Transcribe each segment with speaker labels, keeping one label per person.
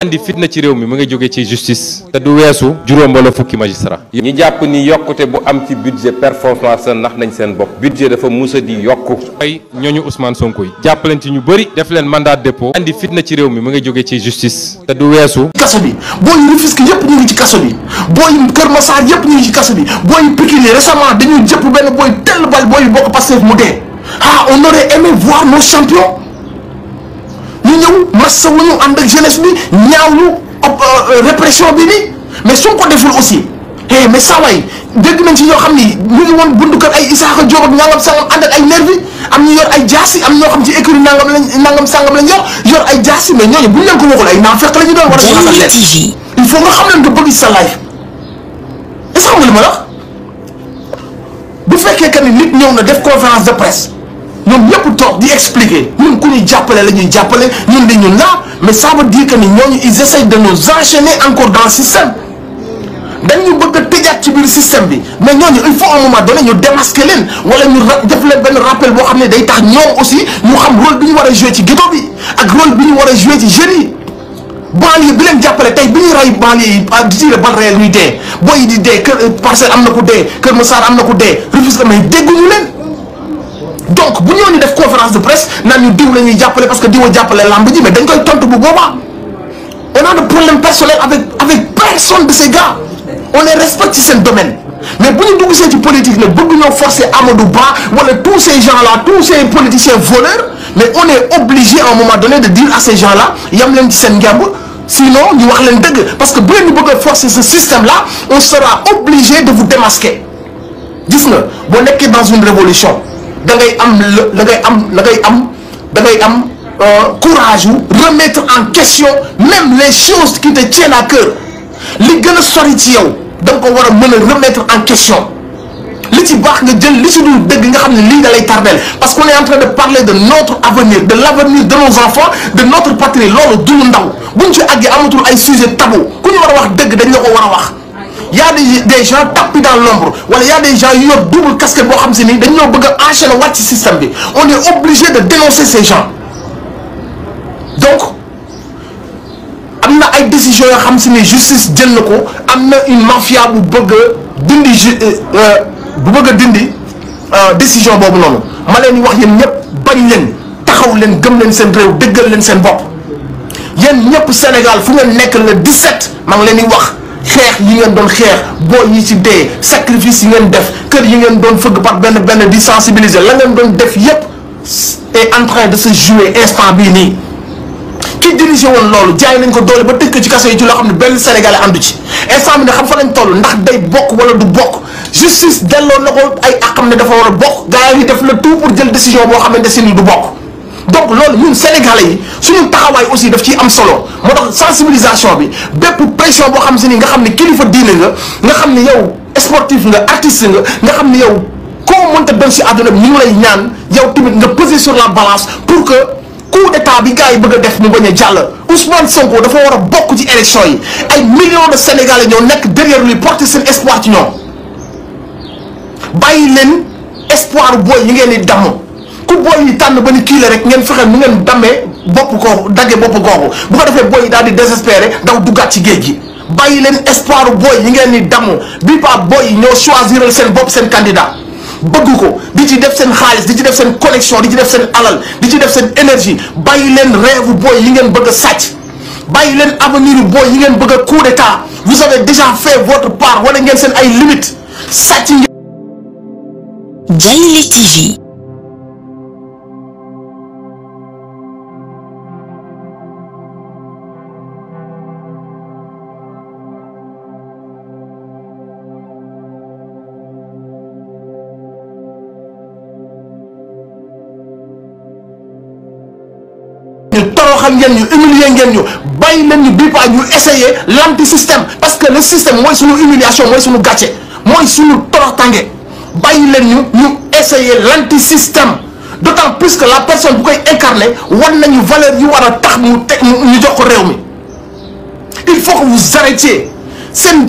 Speaker 1: andi fitna ci réew mi mu ngi jóge ci justice te du weesu juróom wala fukki magistrat ñi jàpp ni yokkute bu am ci budget performance ndax nañ seen bopp budget dafa musa di yokku ay ñooñu Ousmane Sonko yi jàpp leen ci ñu bëri def leen mandat de dépôt andi fitna ci réew mi mu ngi jóge ci justice te du weesu
Speaker 2: kaso bi booy Rufisque yëpp ñu ngi ci kaso bi booy Kër Massar yëpp ñu ngi ci kaso bi booy Pikine récemment dañuy jëpp benn booy tel bal booy bokk Pastef mu dee on aurait aimé voir nos champions ñu ñëw massa wu ñu ànd ak jeunesse bi ñaawlu répression bi nii mais su ko deful aussi mais saa waay dégg nañ ci ñoo xam ni ñu ngi woon bundu kër ay Isaaxa Diop ak nangam sangam ànd ak ay nervi am ñu yor ay jaasi am ñoo xam ci écurie nangam sangam lañ yor ay jaasi mais ñooñu buñ leen ko waxul ay naafeq la ñu doon war a ñu leen il faut nga xam leen nga bëgg sa life est-ce que xam nga li ma wax bu fekkee que ni nit ñëw na def conférence de presse ñoom ñëpp toog di expliquer ñun ku ñuy jàppale la ñuy jàppale ñun di ñun la mais ça veut dire que ni ñooñu ils essayent de nous enchaîner encore dans le système dañu bëgg a tëjaat ci biir système bi mais ñooñu il faut à un moment donné ñu démasquer leen wala ñu def leen benn rappel boo xam ne day tax ñoom aussi ñu xam rôle bi ñu war a jouer ci ghetto bi ak rôle bi ñu war a jouer ci jeunes yi banlieue bi leen jàppale tey bi ñuy ray banlieue yi di tirer balle réelle ñuy dee booy yi di dee Kër Parcelles am na ku dee Kër Massar am na ku dee Rufisque mais dégguñu leen. donc bu ñëw ni def conférence de presse naan ñu diw la ñuy jàppale parce que diw a jàppale lamb ji mais dañ koy tontu bu boobaa on a de problème personnel avec personne de ces gars on les respecte ci seen domaine mais bu ñu dugg see ci politique nag bëgg ñoo forcer Amadou Ba wala tous ces gens là tous ces politiciens voleurs mais on est obligé à un moment donné de dire à ces gens là yam leen ci seen ngemb sinon ñu wax leen dëgg parce que bu leen ñu bëgg a forcer ce système là on sera obligé de vous démasquer gis nga boo nekkee dans une révolution da ngay am courage wu remettre en question même les choses qui te tiennent à cœur li gën a sori ci yow da nga ko war a mën a remettre en question li ci baax nga jël li ci dul dëgg nga xam ne lii da lay tardel parce qu'on est en train de parler de notre avenir de l'avenir de nos enfants de notre patrie loolu du lu ndaw buñ ci àggee amatul ay sujet tabou ku ñu war a wax dëgg dañ la ko war a wax. y a des gens tapis dans l'ombre wala y a des gens yu yor double casquette boo xam si ni dañoo bëgg a enchaîner wàcc ci système bi on est obligé de dénoncer ces gens donc am na ay décisions yoo xam si ni justice jël na ko am na une mafia bu bëgg a dindi décision boobu noonu ma leen di wax yéen ñëpp bañ leen taxaw leen gëm leen seen réew dëggal leen seen bopp yéen ñëpp Sénégal fu ngeen nekk le 17 maa ngi leen di wax. xeex yi ngeen doon xeex booy yi ci dee sacrifice yi ngeen def kër yi ngeen doon fëgg par benn di sensibiliser la ngeen doon def yépp est en train de se jouer instant bii nii ki dirigé woon loolu jaay nañ ko doole ba tëj ko ci kaso yi ci loo xam ne benn sénégalais andu ci instant bi ne xam fa lañ toll ndax day bokk wala du bokk justice delloo na ko ay àqam ne dafa war a bokk gars yi def le tout pour jël décision boo xamante ne du bokk donc loolu ñun sénégalais yi suñu taxawaay aussi daf ciy am solo moo tax sensibilisation bi bépp pression boo xam si ni nga xam ne kilifa diine nga xam ne yow sportif nga artiste nga xam ne yow koo mënta doon si àdduna bi ñu ngi lay ñaan yow tamit nga peser sur la balance pour que coup d'état bi gars yi bëgg a def mu bañ a jàll Ousmane Sonko dafa war a bokk ci élection yi ay millions de sénégalais ñoo nekk derrière lui porter seen espoir ci ñoom bàyyi leen espoir booy yi ngeen di damm. ku booy yi tànn ba ni kii la rek ngeen fexe nu ngeen dammee bopp kooku dagge bopp kooku bu ko defee booy yi daal di désespéré daw duggaat ci géej gi bàyyi leen espoir booy yi ngeen ni damm bii pas booy yi ñoo choisiral seen bopp seen candidat bëgg ko di ci def seen xaalis di ci def seen connexion di ci def seen alal di ci def seen énergie bàyyi leen rêve booy yi ngeen bëgg a sàcc bàyyi leen avenir booy yi ngeen bëgg a coup d'état vous avez déjà fait votre part wala ngeen seen ay limites sàcc ngeen.
Speaker 3: Actualités TV.
Speaker 2: toroxal ngeen ñu humilier ngeen ñu bàyyi leen ñu bii pas ñu essayer l'anti système parce que le système mooy suñu humiliation mooy suñu gàcce mooy suñu toroxtange bàyyi leen ñu essayer l'anti système d'autant plus que la personne bu koy incarner war nañu valeur yi war a tax mu teg ñu jox ko réew mi il faut que vous arrêtiez seen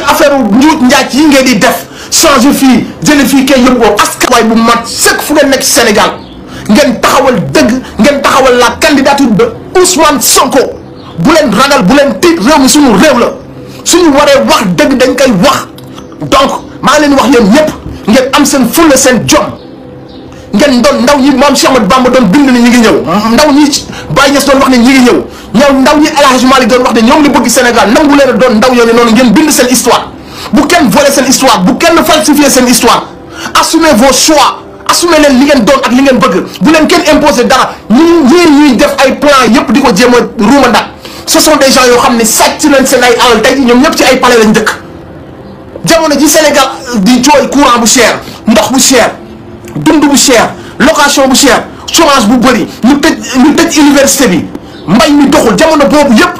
Speaker 2: affaire njuut njaaj yi ngeen di def changer fii jële fii kay yóbbu ko askan waay bu mat sëkk fu ngeen nekk ci Sénégal ngeen taxawal dëgg ngeen taxawal la candidature de Ousmane Sonko bu leen ragal bu leen tiit réew mi suñu réew la suñu waree wax dëgg dañ koy wax donc maa leen wax yéen ñëpp ngeen am seen fulla seen jom ngeen doon ndaw ñi maam Cheikh Ahmadou Bamba doon bind ni ñi ngi ñëw ndaw ñi Baye Niass doon wax ne ñi ngi ñëw ndaw ñi El Hadji Malick doon wax ne ñoom li bëgg Sénégal nangu leen a doon ndaw yooyu noonu ngeen bind seen histoire bu kenn voler seen histoire bu kenn falsifier seen histoire assumez vos choix assumez leen li ngeen doon ak li ngeen bëgg bu leen kenn imposer dara ñuy def ay plan yëpp di ko jéem a ruuma ndak ce sont des gens yoo xam ne sàcc leen seen ay alal tey ñoom ñëpp ci ay palais lañ dëkk jamono ji Sénégal di jooy courant bu cher ndox bu cher dund bu cher location bu cher chômage bu bëri ñu tëj université bi mbay mi doxul jamono boobu yëpp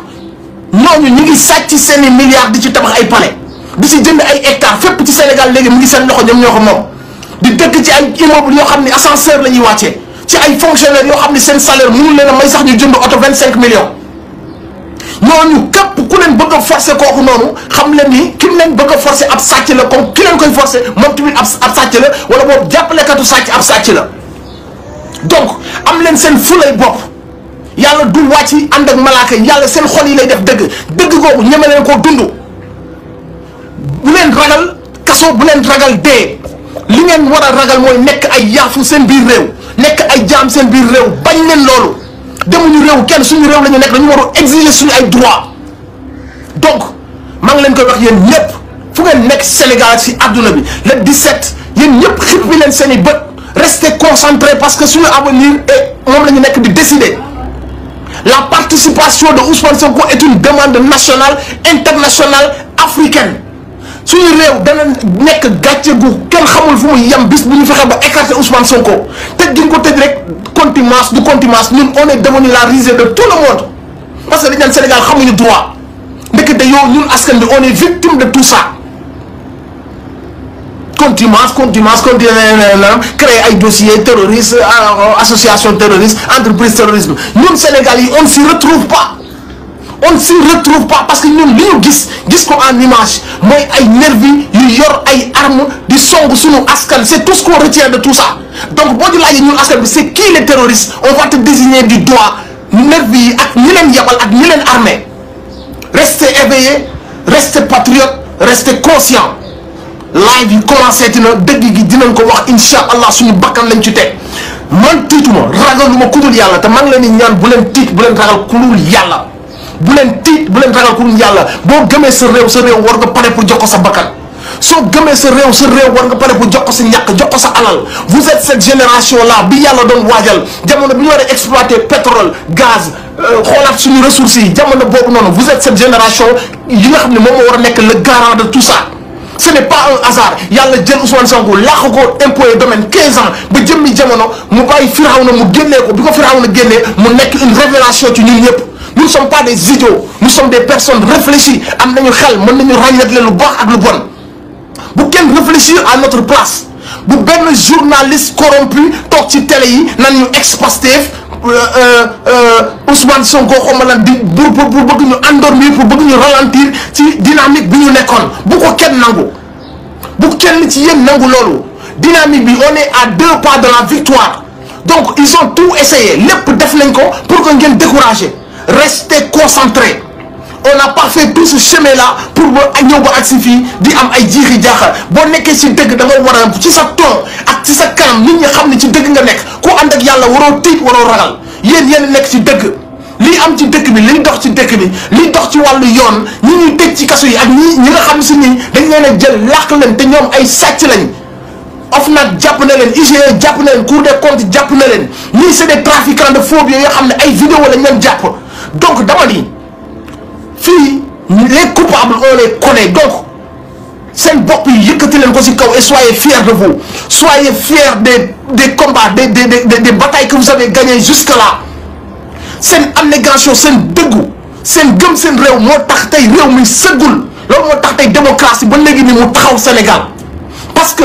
Speaker 2: ñooñu ñu ngi sàcc seeni milliards di ci tabax ay palais di ci jënd ay hectares fépp ci Sénégal léegi mu ngi seen loxo ñoom ñoo ko moom di dëkk ci ay immeuble yoo xam ne ascenseur la ñuy wàccee ci ay fonctionnaires yoo xam ne seen salaire mënul leen a may sax ñu jënd oto 25 millions ñooñu képp ku leen bëgg a forcer kooku noonu xam leen ni ki leen bëgg a forcer ab sàcc la comme ki leen koy forcer moom tamit ab sàcc la wala boobu jàppalekatu sàcc ab sàcc la donc am leen seen fulay bopp yàlla du wàcc ànd ak malaaka yi yàlla seen xol yi lay def dëgg googu ñeme leen koo dund bu leen ragal kaso bu leen ragal dee li ngeen war a ragal mooy nekk ay yaafu seen biir réew nekk ay jaam seen biir réew bañ leen loolu demuñu réew kenn suñu réew la ñu nekk dañu war a exiger suñu ay droit donc maa ngi leen koy wax yéen ñëpp fu ngeen nekk Sénégal ci àdduna bi le 17 yéen ñëpp xippi leen seen i bët restez concentrés parce que suñu avenir et moom la ñu nekk di décider la participation de Ousmane Sonko est une demande nationale internationale africaine suñu réew dana nekk gàcce gu kenn xamul fu muy yem bis bu ñu fexe ba écarter Ousmane Sonko tëj gi ñu ko tëj rek contumace du contumace ñun on est devenu la risée de tout le monde parce que dañ naan Sénégal xamuñu droit ndekete yow ñun askan bi on est victime de tout ça contumace créer ay dossiers terroristes association terroriste entreprise terrorisme ñun Sénégal yi on ne s'y retrouve pas parce que ñun li ñu gis ko en image mooy ay nervi yu yor ay armes di song suñu askan c'est tout ce qu'on retient de tout ça donc boo di laajee ñun askan bi c'est qui les terroristes on va te désigner du doigt nervi yi ak ñi leen yabal ak ñi leen armé restez éveillés restez patriotes restez conscients live yi commencé dina dëgg gi dinañ ko wax incha allah suñu bakkan lañ ci teg man tiituma ragaluma ku dul yàlla te maa ngi leen di ñaan bu leen tiit bu leen ragal ku dul yàlla bu leen tiit bu leen ragal ku dul yàlla boo gëmee sa réew war nga pare pour jox ko sa bakkan soo gëmee sa réew war nga pare pour jox ko sa ñàkk jox ko sa alal vous êtes cette génération là bi yàlla doon waajal jamono bi ñu war a exploiter pétrole gaz xoolaat suñu ressources yi jamono boobu noonu vous êtes cette génération yi nga xam ne moom moo war a nekk le garant de tout ça. Ce n'est pas un hasard yàlla jël Ousmane Sonko laax ko impôt et domaine 15 ans ba jëmmi jamono mu bàyyi Firawna mu génnee ko bi ko Firawna génnee mu nekk une révélation ci ñun ñëpp nous ne sommes pas des idiots nous sommes des personnes réfléchies am nañu xel mën nañu ràññatle lu baax ak lu bon bu kenn réfléchir à notre place bu benn journaliste corrompu toog ci télé yi nan ñu ex-Pastef Ousmane Sonko xaw ma lan di pour bëgg ñu endormir pour bëgg ñu ralentir ci dynamique bi ñu nekkoon bu ko kenn nangu bu kenn ci yéen nangu loolu dynamique bi on est à 2 pas de la victoire donc ils ont tout essayé lépp def nañ ko pour que ngeen décourager restez concentrés on n'a pas fait tout ce chemin là pour ba ñëw ba agsi fii di am ay jiixi jaaxal boo nekkee ci dëgg da nga war a ci sa ton ak ci sa kanam nit ñi xam ne ci dëgg nga nekk ku ànd ak yàlla waroo tiit waroo ragal yéen nekk ci dëgg lii am ci dëkk bi liy dox ci dëkk bi liy dox ci wàllu yoon ñi ñuy tëj ci kaso yi ak ñi nga xam si ni dañ leen a jël làq leen te ñoom ay sàcc lañ OFNAC jàpp na leen IGE jàpp na leen Cour des comptes jàpp na leen ñii c'est des trafiquants de faux billets yoo xam ne ay vidéo lañ leen jàpp donc dama ni fii les coupables on les connaît donc seen bopp yi yëkkati leen ko ci kaw et soyez fiers de vous soyez fiers des combats des batailles que vous avez gagnées jusque là seen abnégation seen dëggu seen gëm seen réew moo tax tey réew mi sëggul loolu moo tax tey démocratie ba léegi ni mu taxaw Sénégal parce que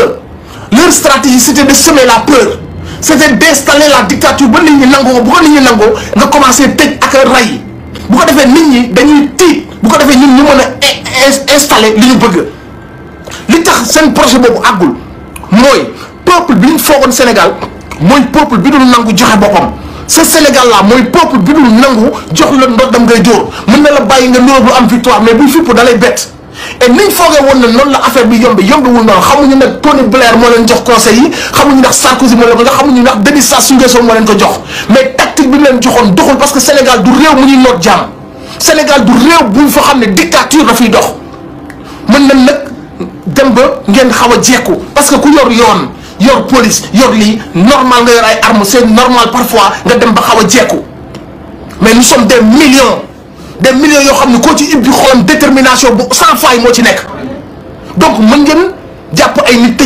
Speaker 2: leur stratégie c'était de semer la peur c'était d'installer la dictature ba nit ñi nangoo bu ko nit ñi nangoo nga commencé tëj ak a ray bu ko defee nit ñi dañuy tiit bu ko defee ñun ñu mën a installer li ñu bëgg li tax seen projet boobu àggul mooy peuple bi ñu foogoon Sénégal mooy peuple bi doon nangu joxe boppam ce Sénégal là mooy peuple bi dul nangu jox la ndoddam ngay dóor mën na la bàyyi nga nuroo bu am victoire mais buy fipp da lay bett et niñ foogee woon na noonu la affaire bi yombewul noonu xamuñu nag Tony Blair moo leen jox conseil yi xamuñu ndax Sarkozy moo leen ko jox xamuñu ndax Denis Sassou Nguesso moo leen ko jox mais tactique bi mu leen joxoon doxul parce que Sénégal du réew mu ñuy noot jàmm Sénégal du réew buñ fa xam ne dictature dafay dox mën na nag dem ba ngeen xaw a jekku parce que ku yor yoon yor police yor lii normal nga yor ay armes c'est normal parfois nga dem ba xaw a jekku mais nous sommes des millions yoo xam ne koo ci ibbi xolam détermination bu sans faille moo ci nekk donc mën ngeen jàpp ay nit